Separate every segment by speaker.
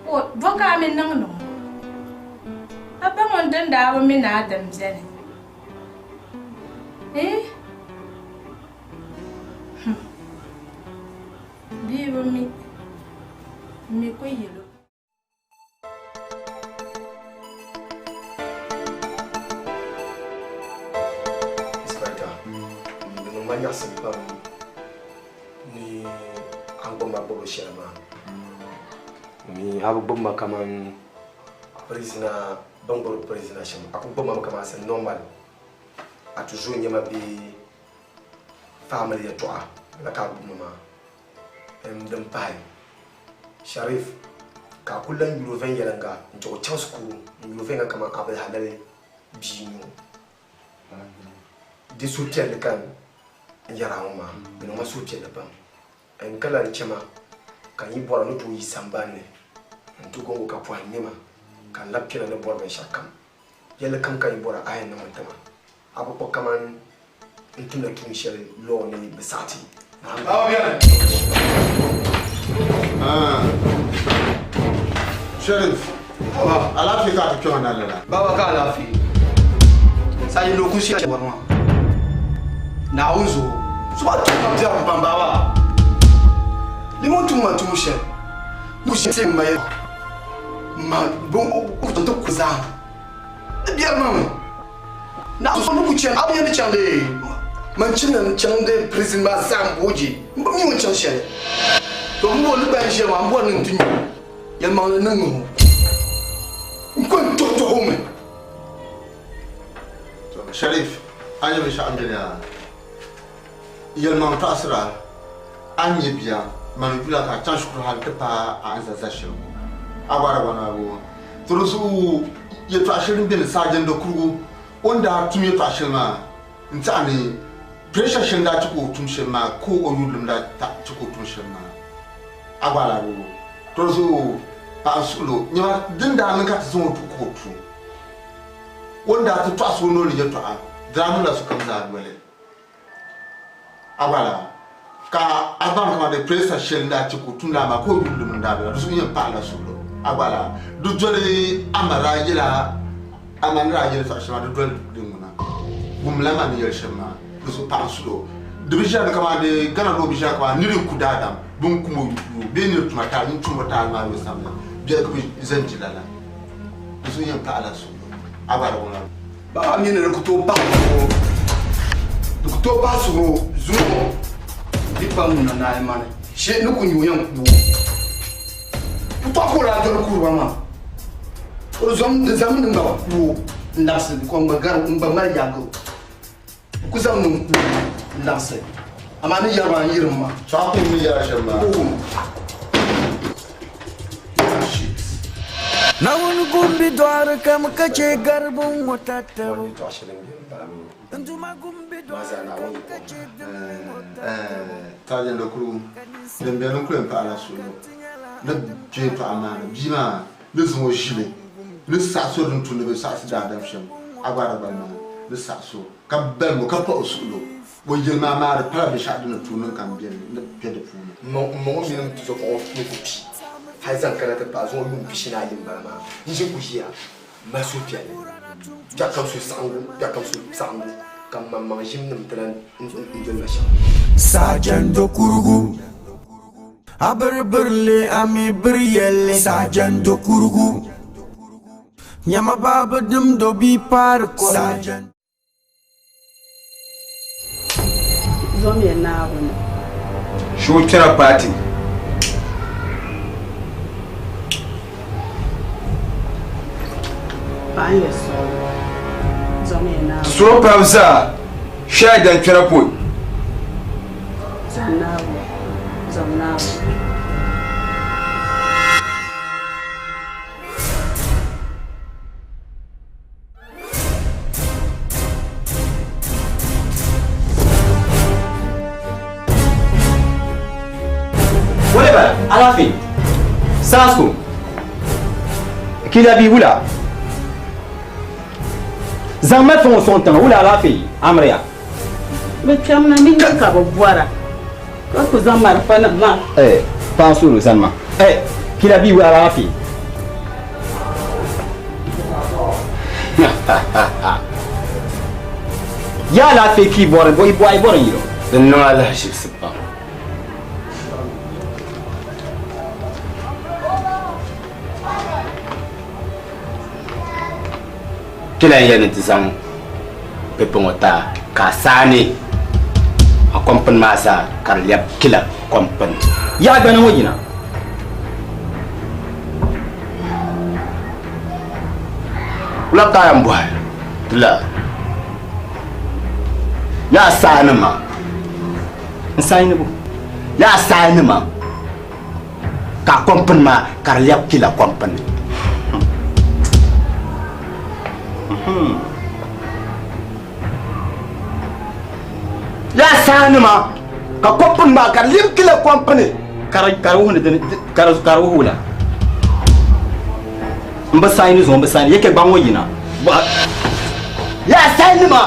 Speaker 1: Bɔ ka a mi niŋdi ŋɔ? A ba ŋun din daa bi mi ni a dim beni. Ii? Hum! Bia bi mi, m mi ku yɛl o.
Speaker 2: Inspector, di niŋ ma nyaɣisim pam ni a ni gbubi ma gbubi shɛli maa. Mi a bi gbubi ma kaman prisoner bɛn gbubi prisoner shɛm. A kuli gbubi ma mi kaman as a normal a tuzo n-nyɛ ma bee family yɛltɔɣa la ka a gbubi ma maa. Din pahi, Sharif, ka a kuli lan yuli o viɛnyɛliŋga n-chɛ o chaŋ shikuru n-yuli o viɛnyɛliŋga kaman Abel Halali bia n-nyɛ o. Di suhupiɛlli ka n yɛri a ŋɔ maa, di niŋ ma suhupiɛlli pam. N ka lan chɛ ma ka n yi bɔra n ni tooi yi samban ni nti gɔŋ o ka pɔhim ŋme ma ka n labi kpɛna ni bɔri binshɛɣukam. Yɛlli kam ka n yi bɔra a yɛn niŋmi n-ti ma. A bi kpuɣi kaman n tumla tuun shɛli lɔɔ ni bi saɣi ti.
Speaker 3: Bawa bɛni. Sheriff, alaafee ka a ti kpɛŋɔ na lala?
Speaker 4: Baba ka alaafee. Sayi lo ku shɛli bɔri maa. Naawuni zuɣu. Suba tum ma biɛrim pam baba. Limon tum ma tuun shɛli. Ku shɛli ma yɛ ma bin o ti ku zaa. Di biɛri ma mi. Naawuni ni ku chani, a bi nya ni chaŋ dee? Man chimda ni chaŋ de prison maa zaa m-boji, m bi mi o ni chaŋ shɛli. To m bo ni gba n-ʒiya maa, m bɔri ni n ti nya o. Yɛlimaŋli ni ŋ-ŋ o. N ko n-tuhi tuhi o mi.
Speaker 3: To Sharif, a nya binshɛɣu m-beni a? Yɛlimaŋli tɔɣisira, a ni nyɛ bia, mani yula ka a chaŋ shikuru hal ti paai a ni za za shɛli ŋɔ. A gba di bɔni a boo. To di zuɣu yɛtɔɣ shɛli din beni Saajɛndo Kurugu o ni daa tum yɛtɔɣ shɛli maa n-tiɛhi ni pressure shɛli n-daa chɛ ka o tum shɛm maa ka o yurilim daa chɛ ka o tum shɛm maa. A gba di boo. To di zuɣu paɣa n-suhil o, nyama din daa niŋ ka ti zaŋ o tuhi ka o tum. O ni daa ti tɔɣisi o noli yɛtɔɣa, di daa niŋla sokam zaa noli. A gba laa, ka a baŋ kaman di presa shɛli n-daa chɛ ka o tum lala maa ka o yurilim n-daa bela, di zuɣu yɛn paɣila suɣilo. A gba laa, di doli a ma daa yɛl a, a ma ni daa yɛli zaɣ shɛli maa, di doli din ŋuna. Wumla ma ni yɛli shɛm maa, di zuɣu paɣ n suɣilo. Di bi ʒiya ni kaman di Ghana noo bi ʒiya kaman nir yi ku daadam, bɛ ni kum o yuui bee nir tuma taali, nyin tum o taali maa yo samli, bɛ ka bi zan ji lala. Di zuɣu yɛn paɣila suɣilo. A gba di ŋuna.
Speaker 4: Baba mi ni di ku tooi pahi suɣuro, di ku tooi pahi suɣuro zuŋɔ di pa ŋuna naai mani she ni ku nyu yɛn ku o. Putɔɣu ka o daa doli kuriba maa, o di zom di zami ni n gba ku o n labisi ka n gba gari n gba mali yaagi o. N ku zaŋ ni n ku o n labisi amaa ni yɛri maa n yirim ma.
Speaker 3: So a ku mi yɛra shɛm maa.
Speaker 5: Naawuni gumbi dɔɣiri kam ka chɛ garibu ŋ-ŋɔ tatabo. N Duuma gumbi dɔɣiri kam ka chɛ dimli ŋɔ tatabo.
Speaker 3: Saajɛndo kurugu din beni n-kuli m-paɣila suɣilo ni kpe yɛtɔɣa maa ni bia maa ni zaŋ o ʒili ni saɣisi o din tu ni bɛ saɣisi daadam shɛm a gba di gbali maa ni saɣisi o ka balim o ka paɣi o suɣilo. O yɛli maa maa di pala binshɛɣu din ni tooi niŋ ka m beni ni kpe di puuni.
Speaker 2: M ma ŋɔ mini m tizɔpaɣ ŋɔ ni ku kpi hal zaŋ kana ti paai zuŋɔ yuun pishi ni ayi m-bala maa, n ʒi n-ku ʒiya m-mali suhupiɛlli, biɛɣukam suhusaɣiŋgu, biɛɣukam suhusaɣiŋgu, ka m maŋmaŋ ʒimnim ti lan n-doli ma shɛm.
Speaker 5: Saajɛndo kurugu, a biri birili a mi biri yɛlli. Saajɛndo kurugu, nyama baabi dimdo bia paari kɔli.
Speaker 6: Zomiya Naawuni.
Speaker 7: Shuu kpɛra paati.
Speaker 6: Paɣa n-yɛ suɣili. Zomiya Naawuni.
Speaker 7: Suhu pam zaa shɛhi dan kpɛra pɔi.
Speaker 6: Zom Naawuni. Zom Naawuni.
Speaker 8: Whatever, alaafee. Saasku. Kila bi wula. Zaŋ ma fɔŋ sɔŋ tiŋa wula alaafee amriya.
Speaker 6: Bɛ kpɛmna ni nyɛ ka bɛ bɔra ka ku zaŋ malifanima maa.
Speaker 8: Eh, paɣa suhuri zani ma. Eh, kila bi wula alaafee. Yaa alaafee ka yi bɔri, yi bɔri n yiro.
Speaker 7: Di niŋ alahiʒibisi pam. Kpɛla n-yɛli ni ti zaŋ pepa ŋɔ ti a ka a saani a kɔmpini maa zaa ka di lɛbi kila kɔmpini.
Speaker 8: Yaɣa gbana ŋɔ yina.
Speaker 7: Wula ka a yɛn bɔhi ti la? Yaa saani ma.
Speaker 8: N saani bo?
Speaker 7: Yaa saani ma ka a kɔmpini maa ka di lɛbi kila kɔmpini. Yaa saani ma ka kɔmpini maa ka di lɛbi kila kɔmpini.
Speaker 8: Ka di ka di wuhi ni dini ka di ka di wuhi wula? N bi saani zuŋɔ n bi saani yɛ gbaŋ ŋɔ yina.
Speaker 7: Yaa saani ma.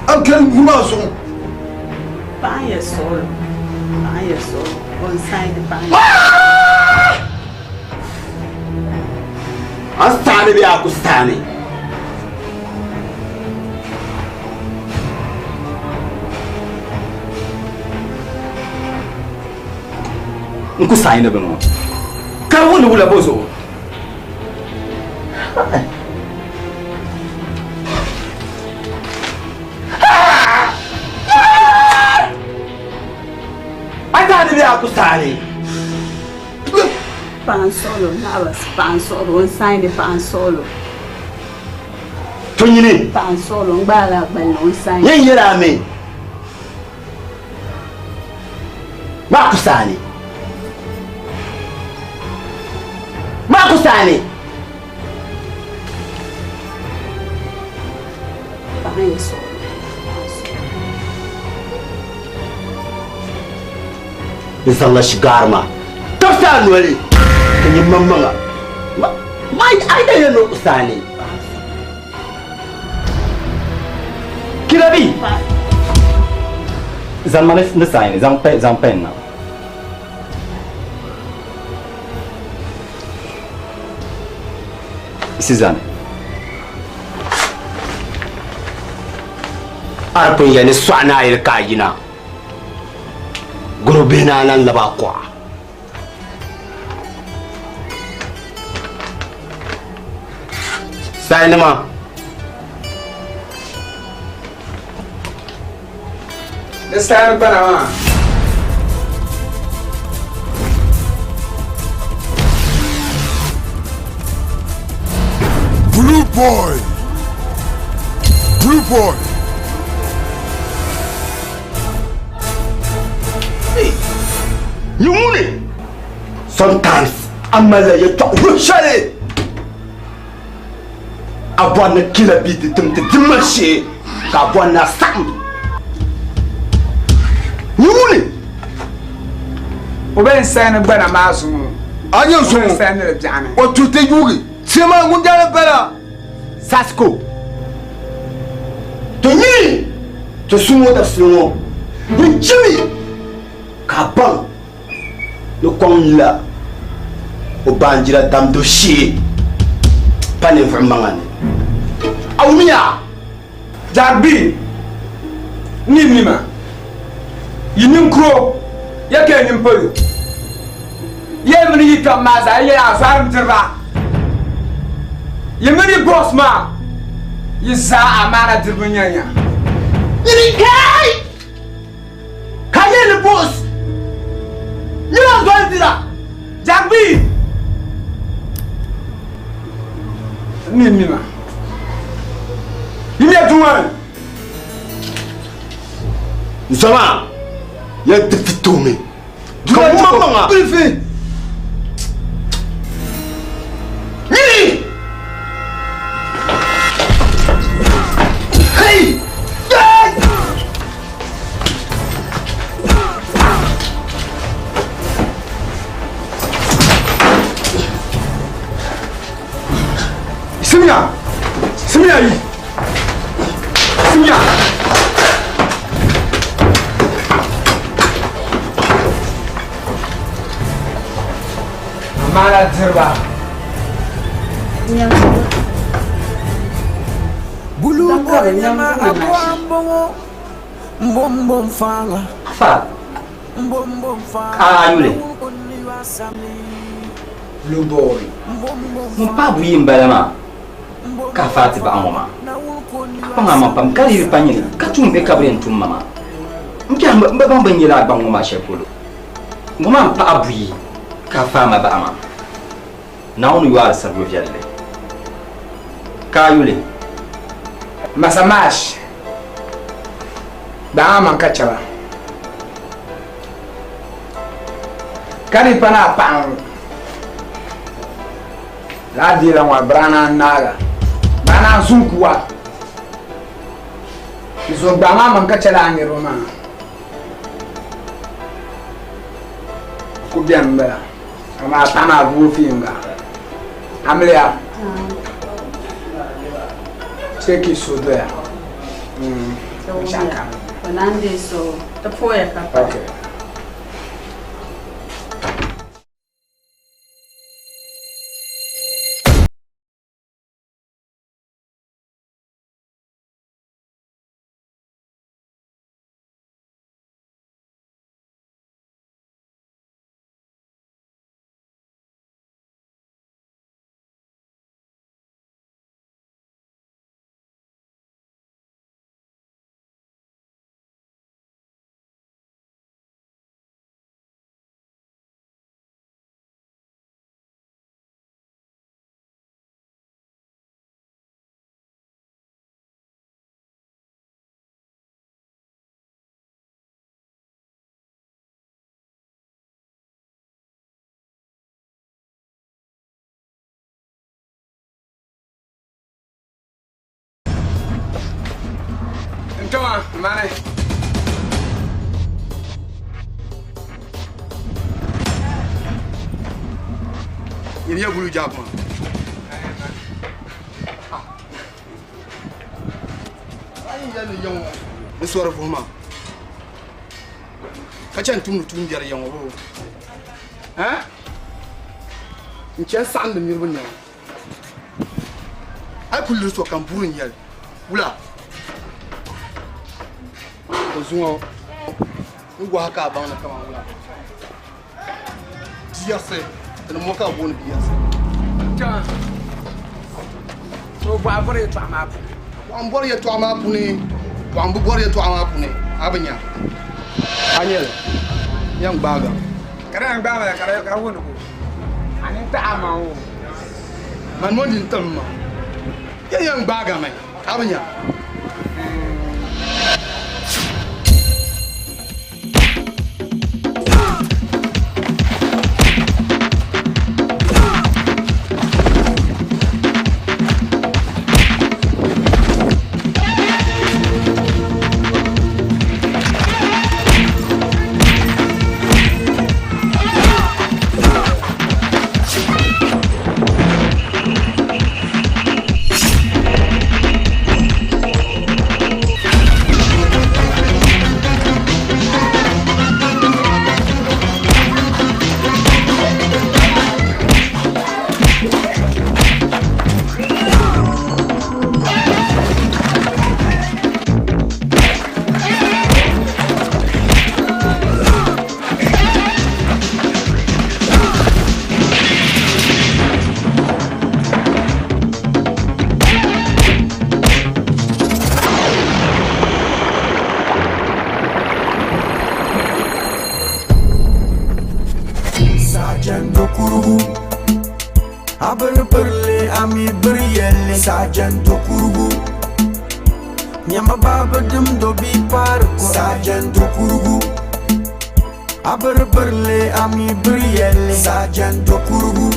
Speaker 3: An kari guri maa zuɣu.
Speaker 6: Paɣa n yɛ suɣulo paɣa n yɛ suɣulo o n saani paɣa n
Speaker 7: An saani bee a ku saani?
Speaker 8: N ku saani bini ŋɔ. Ka di wuhi ni wula bo zuɣu?
Speaker 7: A saani bee a ku saani?
Speaker 6: Paɣa n suɣulo naɣaba paɣa n suɣulo o n saani paɣa n suɣulo.
Speaker 7: To nyini.
Speaker 6: Paɣa n suɣulo n gbaala gballi o n saani.
Speaker 7: Yɛn yɛl a mi maa ku saani maa ku saani.
Speaker 6: Paɣa n suɣulo.
Speaker 7: N zaŋla shigaari maa tabisi a noli ka nyɛ maŋmaŋa a yi yɛn ni o saani.
Speaker 8: Kilabi! Zaŋ ma ni saani, zaŋ zaŋ pen na. Sizani.
Speaker 7: A di pun yɛli ni sɔɣu ni a yili ka a yina. Goro bihi ni a lan lab a kuɣa. Sainima.
Speaker 9: Di saani gbana maa.
Speaker 10: Blue boy. Blue boy.
Speaker 7: Yi ŋuni sometimes a malila yɛtɔɣ yuli shɛli a bɔri ni kila bɛ ti tim ti dimma shee ka a bɔri ni a saɣim yi ŋuni.
Speaker 9: O bɛ n sayini gbana maa zuŋɔ.
Speaker 3: A nyɛ
Speaker 9: zuŋɔ. O bɛ n sayini di biɛɣuni.
Speaker 3: O tuhi ti yuugi. Tia maa ŋun daa bala.
Speaker 7: Sasko to nyini to suŋɔ dabisili ŋɔ ni chimi ka a baŋ ni kɔŋ yila o baanjira damdo shee pa ninvuɣ maŋa ni. A wumiya?
Speaker 9: Jagbi ni nima, yi ninkuro ya ka yi nimpalo, ya mini yi kpɛm maa zaa yi yɛla azɔrim diriba, yi mini yi boss maa yi zaa amaana diriba n-nyɛ ya.
Speaker 7: Nyini kai ka yɛli ni boss nyɛla azɔrim dira.
Speaker 9: Jagbi ni nima, yi mi duŋa ni.
Speaker 7: Zama ya di fitomi ka maŋmaŋa
Speaker 3: Bilifi.
Speaker 7: Nyini! Hey! Hey!
Speaker 9: Simiya! Simiya yi! Simiya! Amaana diriba.
Speaker 5: Blue boy nyɛma a bɔha m-bɔŋɔ m-bo m faaŋa.
Speaker 8: Afa, ka a yuli?
Speaker 9: Blue boy.
Speaker 8: Ŋun pahi buyi m-bala maa ka a faai ti baɣa ŋɔ maa. A kpaŋ a maŋ pam ka di yi pa nyini ka tuun be ka bɛ yɛn tum ma maa. M biɛhi m bi baŋ bɛ ni nyɛ lala gbaŋ ŋɔ maa shɛli polo. Ŋɔ maa m-pahi buyi ka a faai ma baɣa maa. Naawuni yo a di sabigu viɛlli, ka a yuli.
Speaker 9: Masa Mash, Gbaai amaŋ ka chɛ ba, ka di pa ni a paɣa ŋɔ lala deela ŋɔ biraana n-naaga, biraana n-sunkuwa. Di zuɣu gbaai amaŋ ka chɛ lala niriba maa ku beni m-bala. Amaa paɣa maa vuui fiinga. Amiliya chɛ ka yi suhu doya. Binshɛɣu kam.
Speaker 6: O naan deei suhu. Ti pooya ka pahi.
Speaker 9: Okay. Ntoma mani.
Speaker 4: Nyini ya bulu jaab maa. A yi yɛli ni yaŋɔ ni sɔri vuhi maa ka chani tumdi tuumbiɛri yaŋɔ boo? Eh? N chani saɣindi niriba nɛma. A yi kuli liri sokam buri n-nyɛli wula? O zuŋɔ n gɔhi ka a baŋ ni kaman wula? Biyɛrisi, ti ni mo ka a booni biyɛrisi.
Speaker 9: Kpɛma, so bɔɣa bɔri yɛtɔɣa maa puuni.
Speaker 4: Bɔɣa m-bɔri yɛtɔɣa maa puuni, bɔɣa m-bi bɔri yɛtɔɣa maa puuni, a bi nya. A nya li, yɛn gbaagi a.
Speaker 9: Ka di yɛn gbaai ma la ka di wuhi ni ko a nini taɣi a maŋ o.
Speaker 4: Mani ŋɔ nini tiɣi m maŋ. Yɛn yɛn gbaagi a mi, a bi nya.
Speaker 5: Sajan Dokurugu Abir birli ami bir yelli Sajan Dokurugu Nyama baba dim do bi parko Sajan Dokurugu Abir birli ami bir yelli Sajan Dokurugu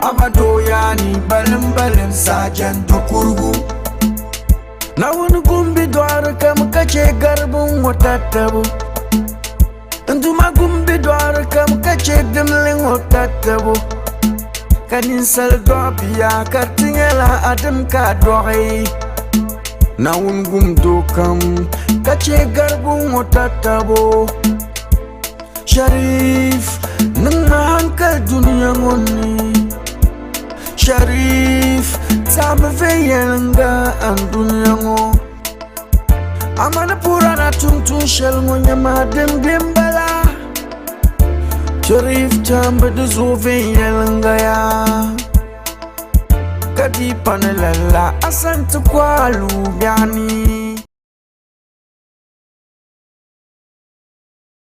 Speaker 5: Abado yani balim balim Sajan Dokurugu Nawuni gumbi dɔɣiri kam ka chɛ garibu ŋɔ tatabo. N Duuma gumbi dɔɣiri kam ka chɛ dimli ŋɔ tatabo. Ka ninsal dɔɣi bia ka di ti nyɛla a dim ka a dɔɣi. Naawuni gum doo kam ka chɛ garibu ŋɔ tatabo. Sharif, niŋmi hankali dunia ŋɔ ni. Sharif, taami viɛnyɛla. viɛnyɛliŋga andunia ŋɔ. Amaa ni puhiri a ni a tum tuun shɛli ŋɔ nyama din be m-bala. Sherif Chambi di zooi viɛnyɛliŋga yaa. Ka di pa ni lala Asante Kwalu biɛɣuni.